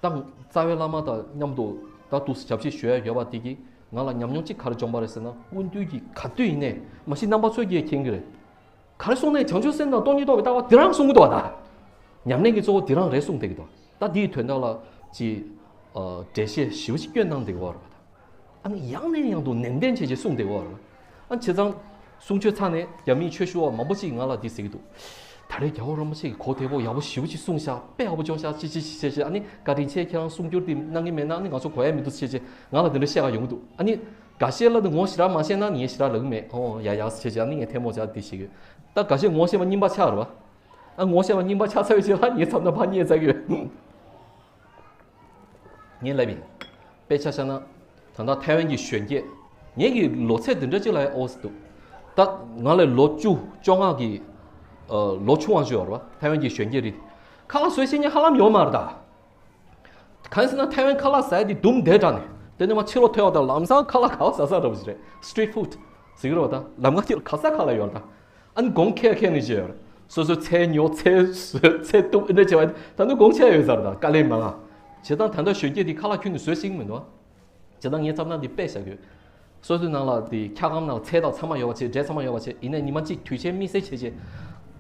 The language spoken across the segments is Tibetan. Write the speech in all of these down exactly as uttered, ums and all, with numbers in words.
ད་རྩ་བའི་བླ་མ་དང་མཉམ་དུ་ད་འདུག་སེ་ཞབས་ཕྱི་ཞུ་ཡ་ཡོད་པ་དེ་གིས་ང་ལ་ཉམས་མྱོང་གཅིག་ག་རེ་བྱུང་བ་རེད་ཟེར་ན། སྐུ་མདུན་གྱིས་ག་དུས་ཡིན་ནའི་མ་གཞི་རྣམ་པ་ཚོས་ཀྱིས་མཁྱེན་གྱི་རེད། ག་རེ་གསུངས་ནའི་བྱང་ཆུབ་སེམས་དང་སྟོང་ཉིད་རྟོགས་པའི་ལྟ་བ་འདི་རང་གསུང་གི་འདུག་བ་ད། ཉམས་ལེན་གྱི་གཙོ་བོ་འདི་རང་རེད་གསུངས་བསྡད་ཀྱི་འདུག་ད་འདིའི་དོན་དག་ལ་ཅིག་འགྲེལ་བཤད་ཞིབ་ཅིག་སྐྱོན་གནང་བསྡད་ཀྱི་ཡོད་རེད་བ་ད། ཨ་ནི་ཡང་ནས་ཡང་དུ་ནན་ཏན་བྱས་བྱས་གསུངས་བསྡད་ཀྱི་ཡོད་རེད་བ། ཨ་བྱས་ཙང་། གསུང་ཆོས་ཚར་ནས་རྒྱ་མིའི་ཆོས་ཞུ་བ་མང་པོ་ཅིག་ང་ལ་འདི་ཟེར་གྱི་འདུག་ད་རེས་རྒྱལ་བ་རིན་པོ་ཆེ་གིས་གོ་བདེ་པོ་ཡག་པོ་ཞེ་པོ་ཅིག་གསུངས་ཤག་དཔེ་ཡག་པོ་བྱུང་ཤག་ཅི་ཅི་ཅི་བྱས་བྱས། ཨ་ནི་བཀའ་དྲིན་ཆེ། ཁྱེད་རང་གསུང་སྒྱུར་འདི་གནང་གི་མེད་ན་ཨ་ནི་ང་ཚོ་གོ་ཡ་མི་འདུག་ཟེར་བྱས་བྱས་ང་ལ་འདི་འདྲ་བཤད་ག་ཡོང་གི་འདུག་ཨ་ནི་འགའ་ཤས་ལ་ནི་ངོ་ཞེ་དྲག་མ་ཤེས་ན་ངས་ཞེ་དྲག་ལབ་གི་མེད། ཨོ་ཡ་ཡ་ཟེར་བྱས་བྱས། ཨ་ནི་ངས་ཐལ་མོ་སྦྱར་འདི་བཤད་གི། ད་འགའ་ཤས་ངོ་ཤེས་པ་རྙིང་པ་ཆགས་རེད་བ། ཨ་ངོ་ཤེས་པ་རྙིང་པ་ཆགས་ཚར་བའི་རྗེས་ལ་ངས་མཚམས་ན་ཕར་བསྙད་ཚར་གི་ཡོད། ངས་ལབ་ཡིན། དཔེ་ཆ་བཞག་ན། ད་ལྟ་ཐའེ་ཝན་གྱི་གཞོན་སྐྱེས། ངེད་ཀྱི་ལོ་ཚད་འདི་འདྲ་ཅིག་ལ་ཡང་ཨོ་སི་འདུག་ད་ང་ལས་ལོ་བཅུ་བཅོ་ལྔ་གི་ཨ་ལོ་ཆུང་བ་ཞིག་ཡོད་རེད་བ། ཐའེ་ཝན་གྱི་གཞོན་སྐྱེས་རེད། ཁ་ལག་བཟོ་ཤེས་མཁན་ཧ་ལམ་ཡོད་མ་རེད་ད། གང་ཡིན་ཟེར་ན་ཐའེ་ཝན་ཁ་ལག་ཟ་ཡ་དེ་དུམ་བསྡད་དྲགས་ནས་དེ་ནས་མར་ཕྱི་ལོགས་ཐོན་པ་དང་ལམ་སང་ཁ་ལག་ག་བ་ཟ་ས་འདྲ་བོ་ཞིག་རེད། སི་ཊི་རིཊ་ཕུཌ་ཟེར་གི་རེད་བ་ད། ལམ་ཁ་དེ་ལ་ག་ས་ཁ་ལག་ཡོད་རེད་ད། ཨ་ནི་སྒོང་ཁེ་ཁེ་ནི་ཅི་ཡོད་རེད། སོ་སོའི་ཚལ་ཉོ་ཚལ་བཟོས་ཚལ་གཏུབ་ཨེ་འདྲ་བྱས་པ་ད་ནི་སྒོང་ཆེ་ཡོད་ས་རེད་ད། དཀའ་ལས་མང་ང་། བྱས་ཙང་ད་ལྟ་གཞོན་སྐྱེས་དེ་ཁ་ལག་ཁྱོན་ནས་བཟོས་ཤེས་ཀྱི་མི་འདུག་བྱས་ཙང་ངས་ཐབས་ལམ་འདི་དཔེ་བཞག་གི་ཡོད། སོ་སོའི་ནང་ལ་དེ་འཁྱག་སྒམ་ནང་ལ་ཚལ་དང་ཚང་མ་ཡོད་པ་བྱས། འབྲས་ཚང་མ་ཡོད་པ་བྱས། ཡིན་ནའི་ཉི་མ་གཅིག་དུས་ཆེན་དམིགས་བསལ་བྱས་བྱས།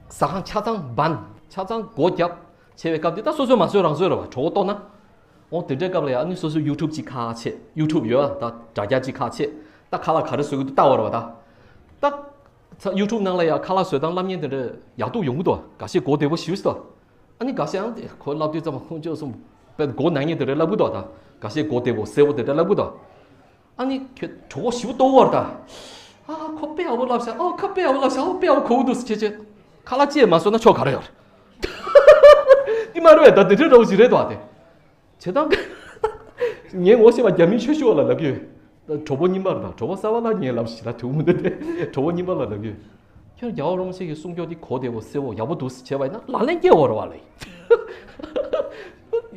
ཟ་ཁང་ཆ་ཚང་བན་ཆ་ཚང་སྒོ་བརྒྱབ་བྱས་པའི་སྐབས་དེ་ད་སོ་སོས་མ་བཟོས་རང་བཟོས་རེད་བ། གྲོད་ཁོག་ལྟོགས་ན། འོ་དེ་འདྲའི་སྐབས་ལ་ཡང་ཨ་ནི་སོ་སོའི་ཡུ་ཊུབ་ཅིག་ཁ་ཕྱེ། ཡུ་ཊུབ་ཡོད་ཨ་ད་དྲ་རྒྱ་ཅིག་ཁ་ཕྱེ། ད་ཁ་ལག་ག་རེ་བཟོ་གི་འདུག་ལྟ་བ་རེད་བ་ད། ད། ཚ་ཡུ་ཊུབ་ནང་ལ་ཡང་ཁ་ལག་བཟོ་སྟངས་བསླབ་མཁན་དེ་འདྲ་ཡག་སྡུག་ཡོང་གི་འདུག་ག་ཤེད་མགོ་བདེ་པོ་ཞེ་པོ་ཞིག་འདུག་ཨ་ནི་འགའ་ཤས་ཡང་དེ་ཁོ་བསླབ་དུས་ཙམ་པ་ཁོང་ཚོས་སོང་དཔེ་མགོ་ན་མཁན་དེ་འདྲ་བསླབ་གི་འདུག་ད་འགའ་ཤས་མགོ་བདེ་པོ་གསལ་པོ་དེ་འདྲ་བསླབ་གི་འདུག་ཨ་ནི་ཁྱོད་གྲོད་ཁོག་ཞེ་པོ་ལྟོགས་པ་རེད་ད། ཨ་ཁོ་དཔེ་ཡག་པོ་བསླབ་ཤག་ཨ་ཁོ་དཔེ་ཡག་པོ་བསླབ་ཤག་ཨ་དཔེ་ཡག་པོ་གོ་གི་འདུག་ཟེར་བྱས་བྱས། ཁ་ལག་ཅིག་མ་བཟོ་ན་ཆོ་ག་རེ་ཡོད་རེད། འདི་མ་རེད་པས། ད་དེ་འདྲའི་འདྲ་བོ་ཞིག་རེད་འདུག་ཨ་དེ། བྱེད་སྟངས། ངས་ངོ་ཤེས་པ་རྒྱ་མིའི་ཆོས་ཞུ་བ་ལ་ལབ་ཀྱི་ཡོད། གྲོགས་པོ་རྙིང་པ་རེད་ད། གྲོགས་པོ་གསར་པ་ལ་ངས་ལབ་ཞིག་ལ་ཐུག་མི་འདུག་སྟེ། གྲོགས་པོ་རྙིང་པ་ལ་ལབ་ཀྱི་ཡོད། ཁྱོད་རྒྱལ་བ་རིན་པོ་ཆེ་གི་གསུང་སྐྱོར་འདི་གོ་བདེ་པོ་གསལ་པོ་ཡག་པོ་འདུག་ཟེར་བྱས་པ་ཡིན་ན་ལག་ལེན་སྐྱེལ་བ་རེད་བ་ལེ།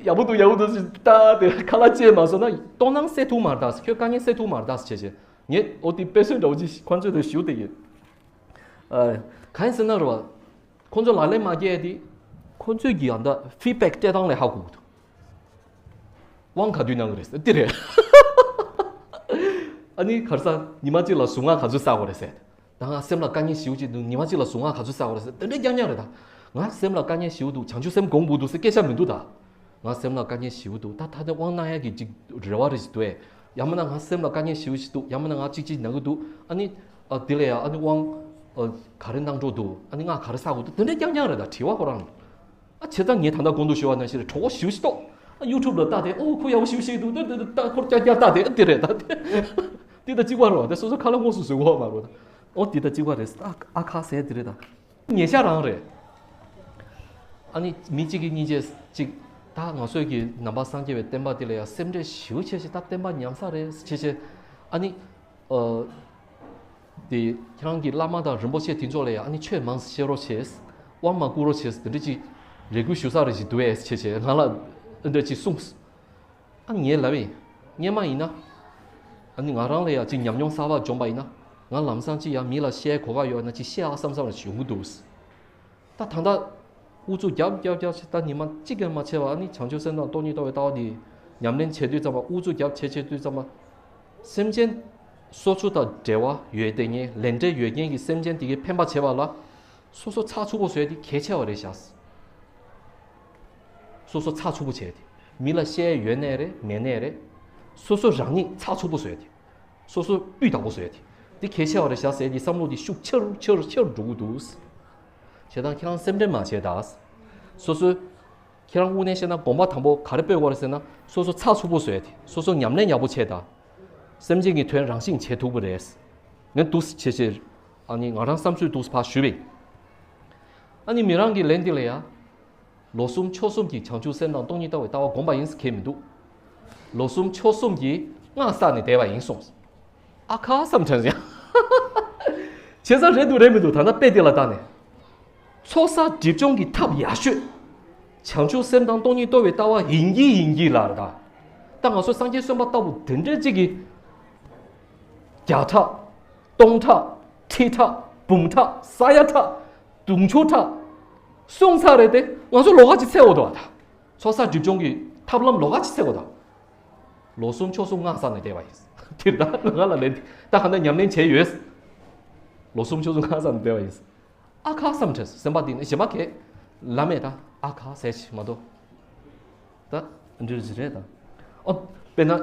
ཡག་པོ་འདུག་ཡག་པོ་འདུག་ཟེར་ད་དེ་ཁ་ལག་ཅིག་མ་བཟོ་ན་ལྟོགས་སྣང་སེལ་ཐུབ་མ་རེད་ད། ཁྱོད་དཀའ་ངལ་སེལ་ཐུབ་མ་རེད་ད་ཟེར་བྱས་བྱས། ངས་ཨོ་དེ་དཔེ་མཚོན་འདྲ་བོ་ཅིག་ཁོང་ཚོའི་དུ་ཞུ་བསྡད་ཀྱི་ཡོད། ཨ། གང་ཡིན་ཟེར་ན་རེད་བ། ཁོང་ཚོས་ལག་ལེན་མ་བསྐྱལ་ཏེ། ཁོང་ཚོས་ཀྱི་ཡང་ད་ཕིཌ་བེག་སྤྲད་སྟངས་ལས་ཧ་གོ་གི་འདུག་དབང་ག་དུས་གནང་གི་རེད་ཟེར་དེ་རེད། ཨ་ནི་ག་རེ་ཟེར་ཉི་མ་གཅིག་ལ་ཟུར་ངག་ག་ཚོད་བསགས་དགོས་རེད་ཟེར། ད་ང་སེམས་ལ་དཀའ་ངལ་ཞེ་པོ་ཅིག་འདུག་ཉི་མ་གཅིག་ལ་ཟུར་ངག་ག་ཚོད་བསགས་དགོས་རེད་ཟེར་དེ་འདྲའི་རྐྱང་རྐྱང་རེད་ད། ང་སེམས་ལ་དཀའ་ངལ་ཞེ་པོ་འདུག་བྱང་ཆུབ་སེམས་སྒོམ་དགོས་འདུག་ཟེར་སྐད་ཆ་མི་འདུག་ད། ང་སེམས་ལ་དཀའ་ངལ་ཞེ་པོ་འདུག་ད་ད་དེ་དབང་གནང་ཡ་གི་ཅིག་རེ་བ་རེ་ཞིག་འདུག་ཨེ། ཡང་མིན་ན་ང་སེམས་ལ་དཀའ་ངལ་ཞེ་པོ་ཞིག་འདུག་ཡང་མིན་ན་ང་གཅིག་གཅིག་ན་གི་འདུག་ཨ་ནི། ཨ་དེ་ལ་ཡ་ཨ་ནི་དབང་། ཨ་ག་རེ་གནང་འགྲོ་འདུག་ཨ་ནི་ང་ག་རེ་བསགས་དགོས་འདུག་དེ་འདྲ་རྐྱང་རྐྱང་རེད་ད་དྲི་བ་ཁོ་རང་། ཨ་བྱས་ཙང་ངས་ད་ལྟ་གོང་དུ་ཞུ་བ་ནང་བཞིན་རེད། གྲོད་ཁོག་ཞེ་པོ་ཞིག་ལྟོགས། ཨ་ཡུ་ཊུབ་ལ་ལྟ་དེ་ཨོ་ཁོ་ཡག་པོ་ཞེ་པོ་ཞིག་འདུག་ད་ད་ད་ཁོར་ཀྱག་ཀྱག་ལྟ་དེ་ཨ་དེ་རེད་ད་དེ། དེ་ད་གཅིག་པ་རེད་བ། དེ་སོ་སོ་ཁ་ལག་དངོས་སུ་བཟོ་གི་ཡོད་མ་རེད་བ། ཨོ་དེ་ད་གཅིག་པ་རེད། ཨ་ཨ་ཁ་ཟས་དེ་རེད་ད། ཉེ་ཆར་རང་རེད། ཨ་ནི་མི་གཅིག་གིས་སྙིང་རྗེ་གཅིག་ད་ང་ཚོས་ཀྱི་ནང་པ་སངས་རྒྱས་པའི་བསྟན་པ་འདི་ལ་ཡང་སེམས་ཁྲལ་ཞེ་པོ་བྱས་ཤིག་ད་བསྟན་པ་ཉམས་ས་རེད་བྱས་བྱས། ཨ་ནི། ཨ། དེ་ཁྱེད་རང་གི་བླ་མ་དང་རིན་པོ་ཆེ་དེ་ཚོ་ལ་ཡང་ཨ་ནི་ཆོས་མང་ཙམ་བཤད་རོགས་བྱས། དབང་མང་བསྐུར་རོགས་བྱས་དེ་འདྲ་ཅིག་རེ་སྐུལ་ཞུ་ས་རེད་ཅིག་འདུག་ཨེ་བྱས་བྱས་ང་ལ་འདི་འདྲ་ཅིག་གསུངས། ཨ་ངས་ལབ་པས། སྔན་མ་ཡིན་ན། ཨ་ནི་ང་རང་ལ་ཡང་ཅིག་ཉམས་མྱོང་གསར་པ་བྱུང་བ་ཡིན་ན། ང་ལམ་སང་ཅིག་ཡང་མི་ལ་བཤད་གོ་སྐབས་ཡོད་ན་ཅིག་བཤད་ཨ་བསམ་བསམ་ལ་ཞིག་ཡོང་གི་འདུག་ད་ད་ལྟ་ཨུ་ཚུགས་རྒྱབ་རྒྱབ་རྒྱབ་བྱས་ད་ཉི་མ་གཅིག་ཀྱང་མ་ཆད་པ་ཨ་ནི་བྱང་ཆུབ་སེམས་དང་སྟོང་ཉིད་རྟོགས་པའི་ལྟ་བ་འདི་ཉམས་ལེན་བྱེད་དུས་ཙམ་པ་ཨུ་ཚུགས་རྒྱབ་བྱེད་བྱེད་དུས་ཙམ་པ། སེམས་ཅན་སོ་སོ་དང་འབྲེལ་བ་ཡོད་དེ་ངས་ལས་འབྲེལ་ཡོད་མཁན་གྱི་སེམས་ཅན་དེ་གའི་ཕན་པ་བྱེད་པ་ལ། སོ་སོ་ཚགས་ཚུད་པོ་བཟོས་ཏེ་གལ་ཆེ་བ་རེད་ཤག་སོ་སོ་ཚགས་ཚུད་པོ་བྱས་ཏེ། མི་ལ་བཤད་ཡོད་ནའི་རེད་མེད་ནའི་རེད། སོ་སོ་རང་ཉིད་ཚགས་ཚུད་པོ་བཟོས་ཏེ། སོ་སོ་སྤུས་དག་པོ་བཟོས་ཏེ། འདི་གལ་ཆེ་བ་རེད་ཤག་ཟེར་ཏེ་བསམ་བློ་འདི་ཤུགས་ཆེ་རུ་ཆེ་རུ་ཆེ་རུ་འགྲོ་གི་འདུག་བྱས་ཙང་ཁྱེད་རང་སེམས་ཁྲལ་མ་བྱེད་ད། སོ་སོ། ཁྱེད་རང་དངོས་གནས་བཤད་ན་དགོངས་པ་དང་པོ་ག་རེ་སྤོས་དགོས་རེད་ཟེར་ན་སོ་སོ་ཚགས་ཚུད་པོ་བཟོས་ཏེ་སོ་སོ་ཉམས་ལེན་ཡག་པོ་བྱེད་ད། སེམས་ཅན་གྱི་དོན་རང་བཞིན་བྱེད་ཐུབ་ཀྱི་རེད། ངས་འདུག་སེ་བྱེད་བྱེད། ཨ་ནི་ང་རང་བསམ་ཚུལ་འདུག་སེ་ཕར་ཞུས་པས། ཨ་ནི་མི་རང་གི་ལན་འདི་ལ་ཡ། ལོ་གསུམ་ཕྱོགས་གསུམ་གྱི་བྱང་ཆུབ་སེམས་དང་སྟོང་ཉིད་ལྟ་བའི་ལྟ་བ་སྒོམ་པ་ཡིན་ཟེར་མཁན་མི་འདུག་ལོ་གསུམ་ཕྱོགས་གསུམ་གྱི་སྔགས་བསགས་ནས་བསྡད་པ་ཡིན་གསུངས། ཨ་ཁ་བསམ་དྲན་ཡང་། བྱས་ཙང་རེད་འདུག་རེད་མི་འདུག་ད་ལྟ་དཔེ་དེ་ལ་བལྟས་ནས། ཚོགས་བསགས་སྒྲིབ་སྦྱོང་གི་ཐབས་ཡག་ཤོས། བྱང་ཆུབ་སེམས་དང་སྟོང་ཉིད་རྟོགས་པའི་ལྟ་བ་ཡིན་གྱི་ཡིན་གྱི་ལ་རེད་ད། ད་ང་ཚོ་སངས་རྒྱས་གསོན་པ་ལྟ་བུ་དེ་འདྲ་ཅིག་གིས། བརྒྱ་ཕྲག་སྟོང་ཕྲག་ཁྲི་ཕྲག་འབུམ་ཕྲག་ས་ཡ་ཕྲག་དུང་ཕྱུར་ཕྲག་གསུངས་ཚར་རེད་དེ་ང་ཚོ་ལོགས་ཀ་ཅིག་འཚོལ་འོ་དོ་བ་ད། ཚོགས་བསགས་སྒྲིབ་སྦྱོང་གི་ ཐབས་ལམ་ལོགས་ཀ་ཅིག་བཙལ་དགོས་དང་། ལོ་གསུམ་ཕྱོགས་གསུམ་སྔ་ས་ནས་བསྡད་པ་ཡིན། དེར་ད་ང་ལ་ལན་ད་ག་འདྲ་ཉམས་ལེན་བྱས་ཡོད། ལོ་གསུམ་ཕྱོགས་གསུམ་སྔ་ས་ནས་བསྡད་པ་ཡིན། ཨ་ཁ་བསམ་དྲན་སོང་། སེམས་པ་འདི་ནི་གཞན་པ་གས་ལ་མེད་ད། ཨ་ཁ་ཟེར་ཞིག་མ་གཏོགས། ད་འདྲི་རེད་ད། ཨོ། དཔེར་ན།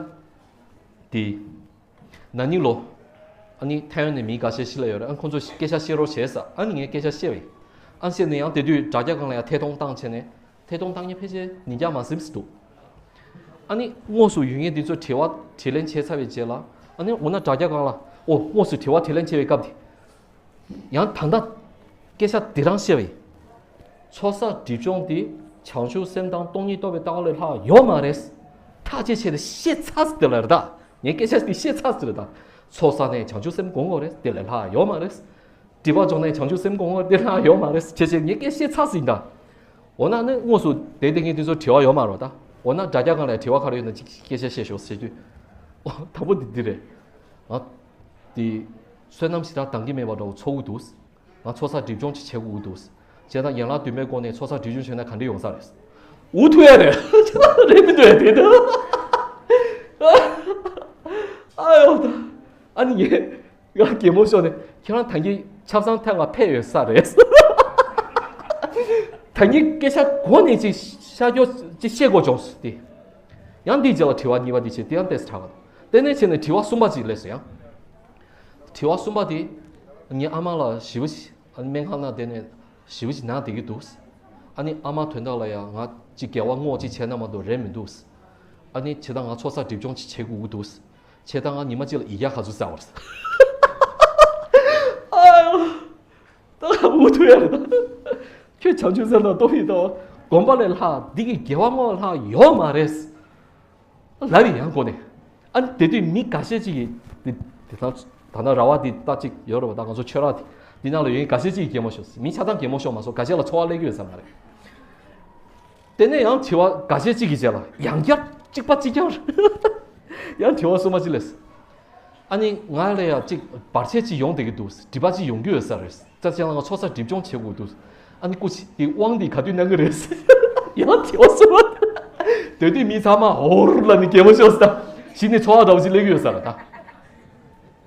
དེ། ན་ནིང་ལོ། ཨ་ནི་ཐའེ་ཝན་ནས་མི་འགའ་ཤས་ཤི་ལ་ཡོད་རེད། ཨ་ཁོང་ཚོ་སྐད་ཆ་བཤད་རོགས་བྱས་ས། ཨ་ནི་ངས་སྐད་ཆ་བཤད་པ་ཡིན། ཨ་བཤད་ནས་ཡང་དེ་དུས་དྲ་རྒྱ་སྒང་ལ་ཡང་ཐད་གཏོང་བཏང་བྱས་ནས། ཐད་གཏོང་བཏང་མཁན་ཕལ་ཆེར་ཉིས་བརྒྱ་མ་ཟིན་ཟིན་འདུག་ཨ་ནི་དངོས་སུ་ཡོད་མཁན་དེ་ཚོ་དྲི་བ་དྲིས་ལན་བྱས་ཚར་བའི་རྗེས་ལ། ཨ་ནི་འོ་ན་དྲ་རྒྱ་སྒང་ལ། ཨོ། དངོས་སུ་དྲི་བ་དྲིས་ལན་བྱས་པའི་སྐབས་དེ། ཡང་ད་ལྟ་སྐད་ཆ་འདི་རང་བཤད་པ་ཡིན། ཚོགས་བསགས་སྒྲིབ་སྦྱོང་འདི་བྱང་ཆུབ་སེམས་དང་སྟོང་ཉིད་རྟོགས་པའི་ལྟ་བ་ལས་ལྷག་ཡོད་མ་རེད། ཐག་བཅད་བྱས་ཏེ་བཤད་ཚར་ཟིན་དེ་ལ་རེད་ད། ངས་སྐད་ཆ་འདི་བཤད་ཚར་ཟིན་རེད་ད། ཚོགས་བསགས་ནས་བྱང་ཆུབ་སེམས་སྒོམ་དགོས་རེད། དེ་ལས་ལྷག་ཡོད་མ་རེད། སྒྲིབ་པ་སྦྱོང་ནས་བྱང་ཆུབ་སེམས་སྒོམ་དགོས་རེད། དེ་ལས་ལྷག་ཡོད་མ་རེད། བྱས་བྱས་ངས་སྐད་བཤད་ཚར་ཟིན་ད། འོ་ན་ནི་དངོས་སུ་དེ་བསྡད་མཁན་དེ་ཚོ་དྲི་བ་ཡོད་མ་རེད་ད། འོ་ན་དྲ་རྒྱ་སྒང་ལ་དྲི་བ་ག་རེ་ཡོད་ན་ཅིག་སྐད་ཆ་བཤད་ཤོག་ཟེར་དུས། ཨོ། དང་པོ་འདི་འདི་རེད། ང་། དེ། བསོད་ནམས་ཞེ་དྲག་འདང་གི་མེད་པ་འདྲ་བོ་ཚོར་གི་འདུག་ང་ཚོགས་བསགས་སྒྲིབ་སྦྱོང་ཅིག་བྱེད་དགོས་ཀྱི་འདུག་བྱས་ཙང་ཡན་ལག་བདུན་པའི་སྒོ་ནས་ཚོགས་བསགས་སྒྲིབ་སྦྱོང་བྱས་ན་ག་འདྲ་ཡོང་ས་རེད། འུ་ཐུག་ཡ་རེད། རེད་མི་འདུག་ཡ་དེ་ད། ཨ་ཡོ་ད། ཨ་ནི་ངས་ང་གད་མོ་ཤོར་ནས། ཁྱེད་རང་ད་གིན་ཆབ་གསང་ཐད་ང་ཕེབས་ཡོད་ས་རེད། ད་གིན་སྐད་ཆ་གོ་ནས་ཅིག་ཤ་སྐྱོ་ཅིག་བཤད་དགོས་བྱུང་སྟེ། ཡང་འདིའི་རྗེས་ལ་དྲི་བ་གཉིས་པ་འདི་བྱས། དེ་ཡང་ཏོག་ཙམ་དྲག་པ་དང་། དེ་ནས་བྱས་ནས་དྲི་བ་གསུམ་པ་ཅིག་སླེབས་སོང་ཡང་། དྲི་བ་གསུམ་པ་དེ། ངའི་ཨ་མ་ལགས་ཞེ་པོ་ཅིག་ཨ་ནི་སྨན་ཁང་ནང་བསྡད་ནས་ཞེ་པོ་ཅིག་ན་བསྡད་ཀྱི་འདུག་ཨ་ནི་ཨ་མ་དོན་དག་ལ་ཡང་ང་ཅིག་འགལ་བ་སྔོག་ཅིག་བྱས་ན་མ་གཏོགས་རེད་མི་འདུག་ཨ་ནི་བྱས་ཙང་ང་ཚོགས་བསགས་སྒྲིབ་སྦྱོང་ཅིག་བྱེད་དགོས་ཀྱི་འདུག་བྱས་ཙང་ང་ཉི་མ་གཅིག་ལ་ཡི་གེ་ག་ཚོད་བསགས་པ་རེད། ཨ་ཡོ། ད་འུ་ཐུག་ཡ་རེད་ད། ཁྱོད་བྱང་ཆུབ་སེམས་དང་སྟོང་ཉིད་རྟོགས་པ་སྒོམ་པ་ལས་ལྷག་འདི་གི་དགེ་བ་བསྔོ་བ་ལྷག་ཡོད་མ་རེད། ལབ་ཡིན་ཡང་གོ་ནས། ཨ་ནི་དེ་དུས་མི་འགའ་ཤས་ཅིག་གིས་དེ་དེ་ད་ད་ནང་ར་བ་དེ་ལྟ་ཅིག་ཡོད་རེད་པ། ད་ང་ཚོ་ཆོས་ར་དེ་འདི་ནང་ལ་ཡོད་མཁན་འགའ་ཤས་ཅིག་གིས་གད་མོ་ཤོར། མི་ཆ་ཚང་གད་མོ་ཤོར་མ་སོང་། འགའ་ཤས་ལ་ཚོར་བ་སླེབས་ཀྱི་ཡོད་ས་མ་རེད། དེ་ནས་ཡང་དྲི་བ་འགའ་ཤས་ཅིག་གིས་བྱས་ལ་ཡང་བསྐྱར་གཅིག་པ་གཅིག་རྐྱང་། ཡང་དྲི་བ་གསུམ་པ་ཅིག་སླེབས། ཨ་ནི་ང་ལ་ཡང་ཅིག་བར་ཆད་ཅིག་ཡོང་བསྡད་ཀྱི་འདུག་སྒྲིབ་པ་ཅིག་ཡོང་གི་ཡོད་ས་རེད། ཙ་ཅན་ལ་ང་ཚོགས་བསགས་སྒྲིབ་སྦྱོང་བྱེད་དགོས་འདུག་ཨ་ནི་སྐུ་མཁྱེན་དེ་དབང་འདི་ག་དུས་གནང་གི་རེད། ཡང་དྲི་བ་གསུམ་པ། དེ་དུས་མི་ཚང་མ་ཧོར་ལ་ནི་གད་མོ་ཤོར་ས། གཞི་ནས་ཚོར་བ་འདྲ་བོ་ཅིག་སླེབས་ཀྱི་ཡོད་ས་རེད་ད།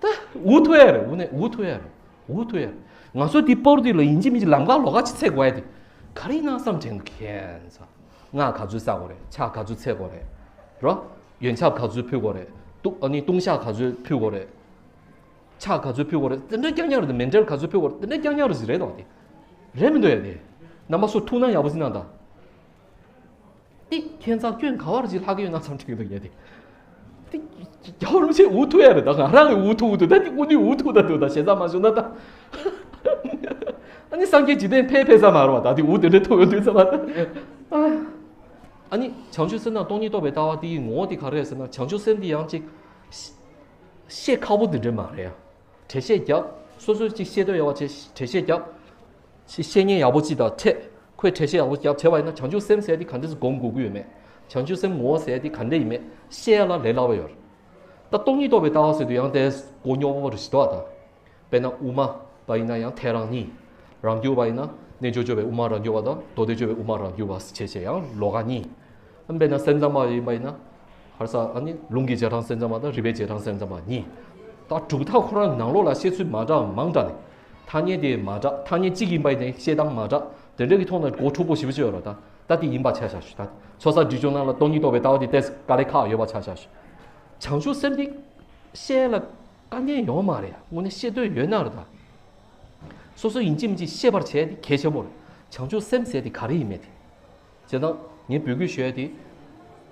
ད་འུ་ཐུག་ཡ་རེད། འུ་ནས་འུ་ཐུག་ཡ་རེད། འུ་ཐུག་ཡ་རེད། ང་ཚོ་འདི་སྤོར་འདི་ལ་ཡིན་གཅིག་མིན་གཅིག་ལམ་ཁ་ལོགས་ཀ་ཅིག་འཚོལ་དགོས་ཡ་དེ། ག་རེ་ཡིན་ན་བསམ་དྲན་མཁན་ཚ། སྔགས་ག་ཚོད་བསགས་དགོས་རེད། ཕྱག་ག་ཚོད་འཚལ་དགོས་རེད། རོ། ཡོན་ཆབ་ག་ཚོད་ཕུལ་དགོས་རེད། ཏུ་ཨ་ནི་ལྟུང་བཤགས་ག་ཚོད་ཕུལ་དགོས་རེད། ཕྱག་ག་ཚོད་ཕུལ་དགོས་རེད། དེ་འདྲ་རྐྱང་རྐྱང་རེད། མཎྜལ་ག་ཚོད་ཕུལ་དགོས་རེད། དེ་འདྲ་རྐྱང་རྐྱང་རེད་ཟེར་རེད་དོ། དེ་རེད་མི་འདུག་ཡ་དེ། རྣམ་པ་ཚོ་ཐུགས་སྣང་ཡག་པོ་ཞིག་གནང་དང་། ཏི་ཁྱེད་ཚང་སྐྱོན་ག་བར་ཅིག་ལྷག་གི་ཡོད་ན་བསམ་དྲན་གྱི་འདུག་ཡ་དེ། ཏི་རྒྱལ་བ་རིན་པོ་ཆེ་འུ་ཐུག་ཡ་རེད་ད། ང་རང་གི་འུ་ཐུག་འུ་ཐུག་ད། ཏི་ཀུན་ཏུ་འུ་ཐུག་ད་འདུག་ད། ཞེ་ས་མ་བྱུང་ན་ད། ཨ་ནི་སངས་རྒྱས་འཇིག་རྟེན་ཕེབས་ཕེབས་ས་མ་རེད་བ་ད། ཏི་འུ་དེ་འདྲ་ཐུག་ཡོང་དུས་ཙམ་པ་ད། ཨ་ནི་བྱང་ཆུབ་སེམས་དང་སྟོང་ཉིད་རྟོགས་པའི་ལྟ་བ་དེ་ཡི་ངོ་བོ་དེ་ག་རེ་རེད་ཟེར་ན། བྱང་ཆུབ་སེམས་དེ་ཡང་ཅིག་བཤད་ཁག་པོ་དེ་འདྲ་མ་རེད་ཡ། འགྲེལ་བཤད་རྒྱབ། སོ་སོས་ཅིག་བཤད་འདོད་ཡོད་པ་བྱས་འགྲེལ་བཤད་རྒྱབ། ཅིག་བཤད་མཁན་ཡག་པོ་ཅིག་དང་འཕྲད། ཁོས་འགྲེལ་བཤད་ཡག་པོ་རྒྱབ་བྱས་པ་ཡིན་ན། བྱང་ཆུབ་སེམས་ཟེར་དེ་ག་འདྲས་སེ་སྒོམ་དགོས་ཀྱི་ཡོད་མེད། བྱང་ཆུབ་སེམས་ངོ་བོ་ཟེར་དེ་ག་འདྲས་ཡིན་མེད་བཤད་ཡ་ལ་ལས་སླ་པོ་ཡོད་རེད། ད་སྟོང་ཉིད་རྟོགས་པའི་ལྟ་བ་ཟེར་དུས་ཡང་དེ་མགོ་རྙོག་པོ་རེ་ཞིག་འདུག་ཨ་ད། དཔེར་ན་དབུ་མ་པ་ཡིན་ན་ཡང་ཐལ་རང་གཉིས། རང་རྒྱུད་པ་ཡིན་ན་རྣལ་འབྱོར་སྤྱོད་པའི་དབུ་མ་རང་རྒྱུད་པ་དང་མདོ་སྡེ་སྤྱོད་པའི་དབུ་མ་རང་རྒྱུད་པ་ཟེར་བྱས་བྱས་ཡང་ལོགས་ཀ་གཉིས། དཔེར་ན་སེམས་ཙམ་པ་ཡིན་པ་ཡིན་ན། ཧར་ས་ཨ་ནི་ལུང་གི་རྗེས་འབྲང་སེམས་ཙམ་པ་དང་རིགས་པའི་རྗེས་འབྲང་སེམས་ཙམ་པ་གཉིས། ད་གྲུབ་མཐའ་ཁོ་རང་ནང་ལོགས་ལ་བཤད་ཚུལ་མ་འདྲ་མང་དྲགས་ནས། ཐ་སྙད་དེ་མ་འདྲ། ཐ་སྙད་གཅིག་ཡིན་པ་ཡིན་ནའི་བཤད་སྟངས་མ་འདྲ། དེ་འདྲ་གི་ཐོག་ནས་མགོ་འཁྲུག་པོ་ཞེ་པོ་ཅིག་ཡོད་རེད་ད། ད་དེ་ཡིན་པ་ཆ་བཞག་ཞུ་ད། ཚོགས་བསགས་སྒྲིབ་སྦྱོང་ནང་ལ་སྟོང་ཉིད་རྟོགས་པའི་ལྟ་བ་དེ་ཏོག་ཙམ་དཀའ་ལས་ཁག་ཡོད་པ་ཆ་བཞག་ཞུ། བྱང་ཆུབ་སེམས་དེ་བཤད་ལ་དཀའ་ངལ་ཡོད་མ་རེད་ཡ། དངོས་གནས་བཤད་འདོད་ཡོད་ན་རེད་ད། སོ་སོ་ཡིན་གཅིག་མིན་གཅིག་བཤད་པར་བྱས་དེ་གལ་ཆེན་པོ་རེད། བྱང་ཆུབ་སེམས་ཟེར་དེ་ག་རེ་ཡིན་མེད་དེ། བྱས་ཙང་ངས་འབོད་སྐུལ་ཞུ་ཡ་དེ།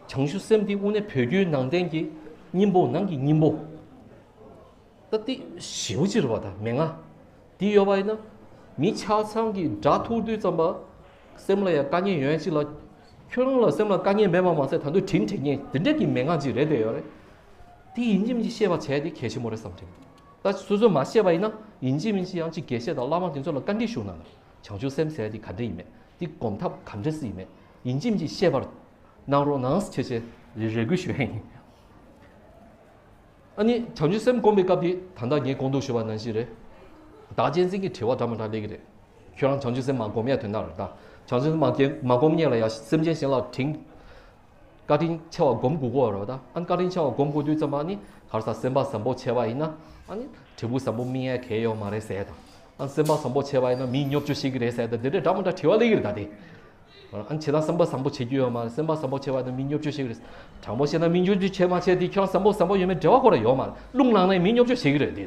བྱང་ཆུབ་སེམས་དེ་དངོས་གནས་བོད་བརྒྱུད་ནང་བསྟན་གྱི་སྙིང་པོ་ནང་གི་སྙིང་པོ། ད་དེ་ཞེ་པོ་ཅིག་རེད་བ་ད་མན་ངག་དེ་ཡོད་པ་ཡིན་ན། མི་ཆ་ཚང་གི་སྒྲ་ཐོས་དུས་ཙམ་པ། སེམས་ལ་ཡང་དཀའ་ངལ་ཡོད་ཡ་ཅིག་ལ། ཁྱོད་རང་ལ་སེམས་ལ་དཀའ་ངལ་མེད་པ་མ་ཟད་ད་དུང་དྲིན་དྲན་མཁན་དེ་འདྲ་གི་མན་ངག་ཅིག་རེད་བསྡད་ཡོད་རེད། དེ་ཡིན་གཅིག་མིན་གཅིག་བཤད་པ་བྱས་དེ་གལ་ཆེན་པོ་རེད་བསམ་དྲན། ད་སོ་སོས་མ་བཤད་པ་ཡིན་ན་ཡིན་གཅིག་མིན་གཅིག་ཡང་ཅིག་དགེ་བཤེས་དང་བླ་མ་དེ་ཚོ་ལ་བཀའ་འདྲི་ཞུ་གནང་། བྱང་ཆུབ་སེམས་ཟེར་ཡ་དེ་ག་འདྲ་ཡིན་མེད། དེ་སྒོམ་ཐབས་ག་འདྲ་སེ་ཡིན་མེད། ཡིན་གཅིག་མིན་གཅིག་བཤད་པར་གནང་རོགས་གནང་ཟེར་བྱས་རེ་སྐུལ་ཞུ་ཡ་ཡིན། ཨ་ནི་བྱང་ཆུབ་སེམས་སྒོམ་པའི་སྐབས་དེ་ད་ལྟ་ངས་གོང་དུ་ཞུས་པ་ནང་བཞིན་རེད། བདག་གཅེས་འཛིན་གྱི་དྲི་བ་འདྲ་མི་འདྲ་སླེབས་ཀྱི་རེད། ཁྱོད་རང་བྱང་ཆུབ་སེམས་མ་སྒོམ་ཡ་དོན་དག་རེད་ད། བྱང་ཆུབ་སེམས་མ་སྒོམ་མ་སྒོམ་མཁན་ལ་ཡ་སེམས་ཅན་གཞན་ལ་དྲིན། བཀའ་དྲིན་ཆེ་བ་སྒོམ་དགོས་ཀྱི་ཡོད་རེད་པ། ད་ཨ་ནི་བཀའ་དྲིན་ཆེ་བ་སྒོམ་དགོས་དུས་ཙམ་པ་ནི་ག་རེ་ཟ། སེམས་པ་བཟང་པོ་བྱས་པ་ཡིན་ན་ཨ་ནི་འབྲས་བུ་བཟང་པོ་སྨིན་ཡ་གང་ཡང་ཡོད་མ་རེད་ཟེར་ཡ་དང་། ཨ་ནི་སེམས་པ་བཟང་པོ་བྱས་པ་ཡིན་ན་མིས་བརྙས་བཅོས་བྱེད་ཀྱི་རེད་ཟེར་ཡ་དང་། དེ་འདྲའི་འདྲ་མི་འདྲ་དྲི་བ་སླེབས་ཀྱི་རེད་ད་དེ། ཨ་ནི་བྱས་ཙང་སེམས་པ་བཟང་པོ་བྱེད་རྒྱུ་ཡོད་མ་རེད། སེམས་པ་བཟང་པོ་བྱས་པ་ཡིན་ན་མིས་བརྙས་བཅོས་བྱེད་ཀྱི་རེད། དྲང་པོ་བཤད་ན་མིས་བརྙས་བཅོས་བྱས་མ་བྱས་དེ་ཁྱོད་རང་བཟང་པོ་བཟང་པོ་ཡོད་མེད་འབྲེལ་བ་ཁོ་རང་ཡོད་མ་རེད། རླུང་ལངས་ནས་མིས་བརྙས་བཅོས་བྱེད་ཀྱི་རེད་དེ།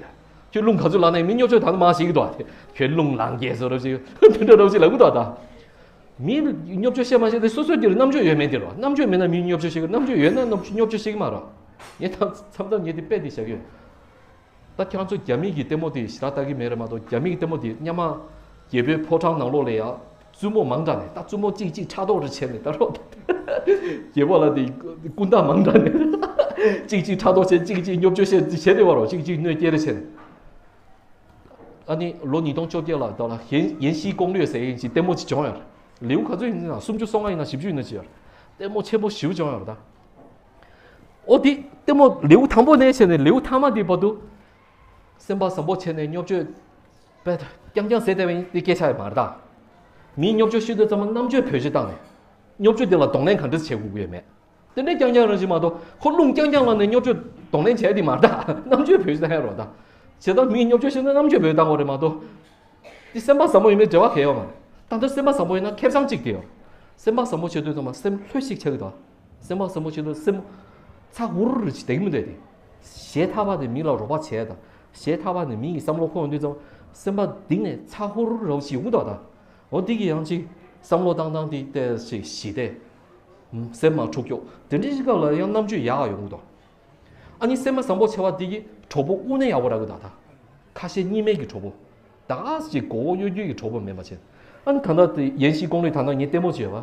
ཁྱོད་རླུང་ག་ཚོད་ལངས་ནས་མིས་བརྙས་བཅོས་ད་ནི་མ་བྱེད་ཀྱི་འདུག་ཨ། དེ་ཁྱོད་རླུང་ལངས་རྒྱས་བཟོ་རབས་ཅིག་དེ་འདྲ་རབས་ཅིག་ལབ་ཀྱི་འདུག་ཨ། ད་མིས་བརྙས་བཅོས་བཤད་མ་བཤད་དེ་སོ་སོའི་དེར་རྣམ་དཔྱོད་ཡོད་མེད་དེ་རོ། རྣམ་དཔྱོད་མེད་ན་མིས་བརྙས་བཅོས་བཤད་ཀྱི། རྣམ་དཔྱོད་ཡོད་ན་རྣམ་བརྙས་བཅོས་བཤད་ཀྱི་མ་རོ། ངས་ད་མཚམས་མཚམས་ངས་དེ་དཔེ་དེ་བཞག་གི་ཡོད། ད་ཁྱེད་རང་ཚོ་རྒྱ་མི་གི་ལྟད་མོ་དེ་ཞེ་དྲག་ལྟ་གི་མེད་རེད་མ་གཏོགས། རྒྱ་མི་གི་ལྟད་མོ་དེ་སྔོན་མ་རྒྱལ་པོའི་ཕོ་བྲང་ནང་ལོགས་ལ་ཡ་བཙུན་མོ་མང་དྲགས་ནས། ད་བཙུན་མོ་གཅིག་གཅིག་ཕྲག་དོག་རེ་བྱས་ནས་ད་རོ། རྒྱལ་པོ་ལ་དེ་སྐུ་འདྲ་མང་དྲགས་ནས་གཅིག་གཅིག་ཕྲག་དོག་བྱས། གཅིག་གཅིག་བརྙས་བཅོས་བྱས་བྱས་དེ་བ་རོ། གཅིག་གཅིག་གནོད་སྐྱེལ་རེ་བྱས་ནས། ཨ་ནི་ལོ་ཉིས་སྟོང་བཅོ་བརྒྱད་ལ་ད་ལ་ཡེན་ཡེན་ཤིན་ཀོང་ལོས་ཟེར་ཡིན་གྱི་ལྟད་མོ་ཅིག་བྱུང་ཡོད་རེད། ལེའུ་ག་ཚོད་ཡིན་ན་སུམ་ཅུ་སོ་ལྔ་ཡིན་ན་བཞི་བཅུ་ཡིན་ན་ཅིག་ཡོད་རེད། ལྟད་མོ་ཆེན་པོ་ཞེ་པོ་བྱུང་ཡོད་རེད་ད། ཨོ་དེ་ལྟད་མོ་ལེའུ་དང་པོ་ནས་བྱས་ནས་ལེའུ་ཐ་མ་དེ་བར་དུ་སེམས་པ་བཟང་པོ་བྱས་ནས་བརྙས་བཅོས་པས་རྐྱང་རྐྱང་ཟེར་བསྡད་པ་ཡིན་དེ་སྐད་ཆ་ཡང་མ་རེད་ད། མིས་བརྙས་བཅོས་བཤད་དུས་ཙམ་པ་རྣམ་དཔྱོད་བེད་སྤྱོད་བཏང་ནས་བརྙས་བཅོས་དེ་ལ་གདོང་ལེན་ག་འདྲ་བྱེད་དགོས་ཀྱི་ཡོད་མེད། དེ་འདྲའི་རྐྱང་རྐྱང་རང་བཞིན་མ་གཏོགས། ཁོ་རླུང་རྐྱང་རྐྱང་ལངས་ནས་བརྙས་བཅོས་གདོང་ལེན་བྱས་དེ་མ་རེད་ད། རྣམ་དཔྱོད་བེད་སྤྱོད་བཏང་ཡ་རོ་ད། བྱས་ཙང་མིས་བརྙས་བཅོས་བཤད་ན་རྣམ་དཔྱོད་བེད་སྤྱོད་བཏང་དགོས་རེད་མ་གཏོགས། དེ་སེམས་པ་བཟང་པོ་ཡིན་མིན་འབྲེལ་བ་གང་ཡང་ཡོད་མ་རེད། ད་ལྟ་སེམས་པ་བཟང་པོ་ཡིན་ན་ཁེ་བཟང་གཅིག་དེ་ཡོད། སེམས་པ་བཟང་པོ་བྱེད་དུས་ཙམ་པ་སེམས་ལྷོད་ཤིག་ཆགས་ཀྱི་འདུག་སེམས་པ་བཟང་པོ་བྱེད་དུས་སེམས་ཚ་ཧུར་ཅིག་བསྡད་ཀྱི་མི་འདུག་དེ། གཞས་ཐག་པ་དེ་མི་ལ་རོགས་པ་བྱས་དང་། གཞས་ཐག་པ་ནས་མི་ཡི་བསམ་བློ་འཁོར་ཡོང་དུས་ཙམ་པ་སེམས་པ་གཏིང་ནས་ཚ་ཧུར་རོ་ཞིག་ཡོང་གི་འདུག་ད། འོ་དེ་གི་ཡང་ཅིག་བསམ་བློ་བཏང་སྟངས་དེ་ཏོག་ཙམ་ཞི་སྟེ། སེམས་མ་འཁྲུག་ཀྱོག་དེ་འདྲའི་ཞིག་སྐབས་ལ་ཡང་རྣམ་དཔྱོད་ཡག་ཡོང་གི་འདུག་ཨ་ནི་སེམས་པ་བཟང་པོ་བྱས་པ་དེ་གིས་གྲོགས་པོ་དངོས་གནས་ཡག་པོ་རག་གི་འདུག་ད། ཁ་ཞེ་གཉིས་མེད་ཀྱི་གྲོགས་པོ། ད་ག་ཅིག་མགོ་བོ་གཡོ་སྒྱུ་ཡི་གྲོགས་པོ་མེད་པ་བྱས། ཨ་ནི་ད་ལྟ་དེ་ཡན་ཤིན་ཀོང་ལི་ད་ལྟ་ངས་ལྟད་མོ་བྱས་པ།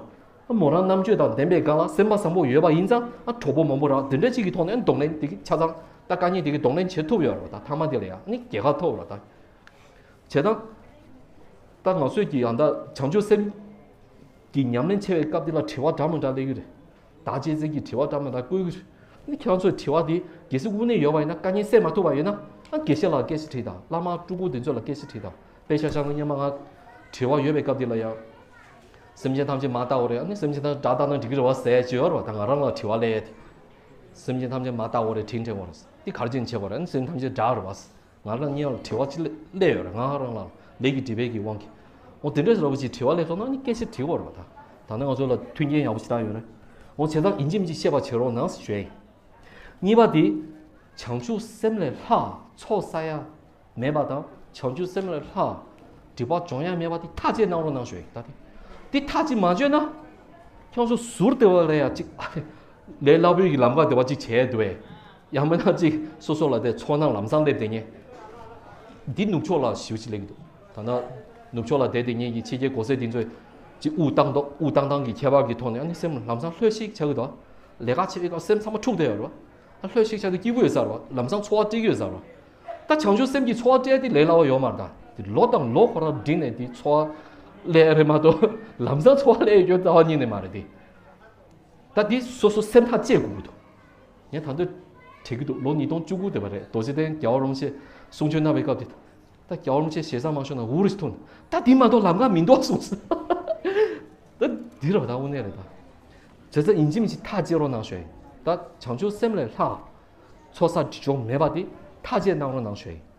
ཨ་མོ་རང་རྣམ་དཔྱོད་དང་ལྡན་པའི་སྒང་ལ་སེམས་པ་བཟང་པོ་ཡོད་པ་ཡིན་ཙང་ཨ་གྲོགས་པོ་མང་པོ་རག་དེ་འདྲ་ཅིག་གི་ཐོག་ནས་གདོང་ལེན་དེ་གི་ཆ་ཚང་། ད་དཀའ་ངལ་དེ་གི་གདོང་ལེན་བྱེད་ཐུབ་ཡོད་རེད་པ། ད་ཐ་མ་དེ་ལ་ཡང་ནི་རྒྱལ་ཁ་ཐོབ་རེད་པ། ད་བྱས་ཙང་ད་ང་ཚོས་ཀྱི་ཡང་ད་བྱང་ཆུབ་སེམས་ཀྱི་ཉམས་ལེན་བྱེད་པའི་སྐབས་དེ་ལ་དྲི་བ་འདྲ་མི་འདྲ་སླེབས་ཀྱི་རེད། བདག་གཅེས་འཛིན་གྱི་དྲི་བ་འདྲ་མི་འདྲ་བཀོད་ཀྱི་རེད། ནི་ཁྱེད་རང་ཚོས་དྲི་བ་དེ་གལ་སྲིད་དངོས་གནས་ཡོད་པ་ཡིན་ན། དཀའ་ངལ་སེལ་མ་ཐུབ་པ་ཡོད་ན་ཨ་དགེ་བཤེས་ལ་སྐད་ཆ་དྲིས་དང་། བླ་མ་སྤྲུལ་སྐུ་དེ་ཚོ་ལ་སྐད་ཆ་དྲིས་དང་། དཔེ་ཆ་བཞག་ན་སྔོན་མ་ང་དྲི་བ་ཡོད་པའི་སྐབས་དེ་ལ་ཡང་། སེམས་ཅན་ཐམས་ཅད་མ་བལྟ་བ་རེད། ཨ་ནི་སེམས་ཅན་ཐམས་ཅད་དགྲ་བལྟ་ན་འགྲིག་གི་རེད་པ་ཟེར་བྱས་ཡོད་རེད་པ། ད་ང་རང་ལ་དྲི་བ་སླེབས་ཏེ། སེམས་ཅན་ཐམས་ཅད་མ་བལྟ་བ་རེད། དྲིན་དྲན་དགོས་རེད། འདི་ག་རེ་བྱས་ནས་བྱས་པ་རེད། ཨ་ནི་སེམས་ཅན་ཐམས་ཅད་དགྲ་རེད་པ། ང་རང་སྔོན་ལ་དྲི་བ་ཅིག་སླེབས་ཡོད་རེད། ང་རང་ལ་ལས་ཀྱི་སྒྲིབ་པའི་གི་དབང་གིས། འོ་དེ་འདྲ་ཞིག་ར་བ་ཅིག་དྲི་བ་སླེབས་སོང་ན་ནི་སྐད་ཆ་དྲི་དགོས་རེད་པ། ད་ད་ནི་ང་ཚོ་ལ་མཐུན་རྐྱེན་ཡག་པོ་ཞེ་དྲག་ཡོད་རེད། འོ་བྱས་ཙང་ཡིན་གཅིག་མིན་གཅིག་བཤད་པ་བྱེད་རོགས་གནང་ཞུ་ཡ་ཡིན། གཉིས་པ་དེ། བྱང་ཆུབ་སེམས་ལས་ལྷག་ཚོགས་བསགས་ཡ་མེད་པ་དང་། བྱང་ཆུབ་སེམས་ལས་ལྷག་སྒྲིབ་པ་སྦྱོང་ཡ་མེད་པ་དེ་ཐག་བཅད་གནང་རོགས་གནང་ཞུ་ཡ་ཡིན། ད་དེ་དེ་ཐག་ཅིག་མ་བཅད་ན་ཁྱོད་ཚོ་ཟུར་དེ་བ་ལ་ཡ་ཅིག་ལས་སླ་པོའི་གི་ལམ་ཁ་དེ་བ་ཅིག་བྱས་འདུག་པས། ཡང་མིན་ན་ཅིག་སོ་སོ་ལ་དེ་ཚོར་སྣང་ལམ་སང་སླེབས་བསྡད་མཁན། འདི་ནུབ་ཕྱོགས་ལ་ཞེ་པོ་ཅིག་སླེབས་ཀྱི་འདུག་ད་ནི་ནུབ་ཕྱོགས་ལ་བསྡད་བསྡད་མཁན་གྱི་ཕྱི་རྒྱལ་གོ་སའི་དེ་ཚོས་ཅིག་དབུགས་བཏང་དང་དབུགས་བཏང་སྟངས་ཀྱི་ཁྱད་པར་གྱི་ཐོག་ནས་ཨ་ནི་སེམས་ལམ་སང་ལྷོད་ཤིག་ཆགས་ཀྱི་འདུག་ལས་ཀ་བྱེད་པའི་སྐབས་སེམས་ཚང་མ་འཁྲུག་བསྡད་ཡོད་རེད་པ། ལྷོད་ཤིག་ཆགས་དུས་སྐྱིད་པོ་ཡོད་ས་རེད་པ། ལམ་སང་ཚོར་བ་སྤྲད་ཀྱི་ཡོད་ས་རེད་པ། ད་བྱང་ཆུབ་སེམས་ཀྱི་ཚོར་བ་སྤྲད་དེ་ལས་སླ་བ་ཡོད་མ་རེད། ད་དེ་ལོ་དང་ལོ་ཁོ་རང་འགྲིག་ནས་དེ་ཚོར་བ་སླེབས་རེད་མ་གཏོགས་ལམ་སང་ཚོར་བ་སླེབས་ཡོད་རྒྱུ་རྩ་བ་ཉིད་ནས་མ་རེད་དེ། ད་འདི་སོ་སོ་སེམས་ཐག་བཅད་དགོས་ཀྱི་འདུག་ངས་ད་འདོད་དྲན་གྱི་འདུག་ལོ་ཉིས་སྟོང་བཅུ་དགུ་དེ་བ་རེད། རྡོ་རྗེ་གདན་རྒྱལ་བ་རིན་པོ་ཆེ་གསུང་ཆོས་གནང་བའི་སྐབས་དེ། ད་རྒྱལ་བ་རིན་པོ་ཆེ་ཞེ་ས་མ་ཤོར་ན་འུར་ཞིག་ཐོན། ད་འདི་མ་གཏོགས་ལམ་ཁ་མི་འདུག་གསུངས། ད་འདི་རེད་པ། ད་དངོས་གནས་རེད་ད། བྱས་ཙང་ཡིན་གཅིག་མིན་གཅིག་ཐག་བཅད་རོགས་གནང་ཞུ་ཡ་ཡིན། ད་བྱང་ཆུབ་སེམས་ལས་ལྷག་ཚོགས་བསགས་སྒྲིབ་སྦྱོང་མེད་པ་དེ་ཐག་བཅད་གནང་རོགས་གནང་ཞུ་ཡ་ཡིན།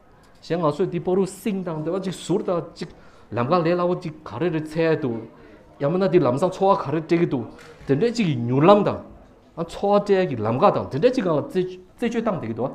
གཞན་ང་ཚོས་འདི་པ་རུ་སིང་དང་དེ་བ་ཅིག་ཟུར་དང་ཅིག་ལམ་ཁ་ལས་སླ་བོ་ཅིག་ག་རེ་རེ་འཚོལ་ཡ་འདུག་ཡང་མིན་ན་འདི་ལམ་སང་ཚོར་བ་ག་རེ་སྤྲད་ཀྱི་འདུག་དེ་འདྲའི་ཅིག་གི་མྱུར་ལམ་དང་། ཨ་ཚོར་བ་སྤྲད་ཡ་གི་ལམ་ཁ་དང་དེ་འདྲའི་ཅིག་སྒང་ལ་རྩད་རྩད་གཅོད་བཏང་བསྡད་ཀྱི་འདུག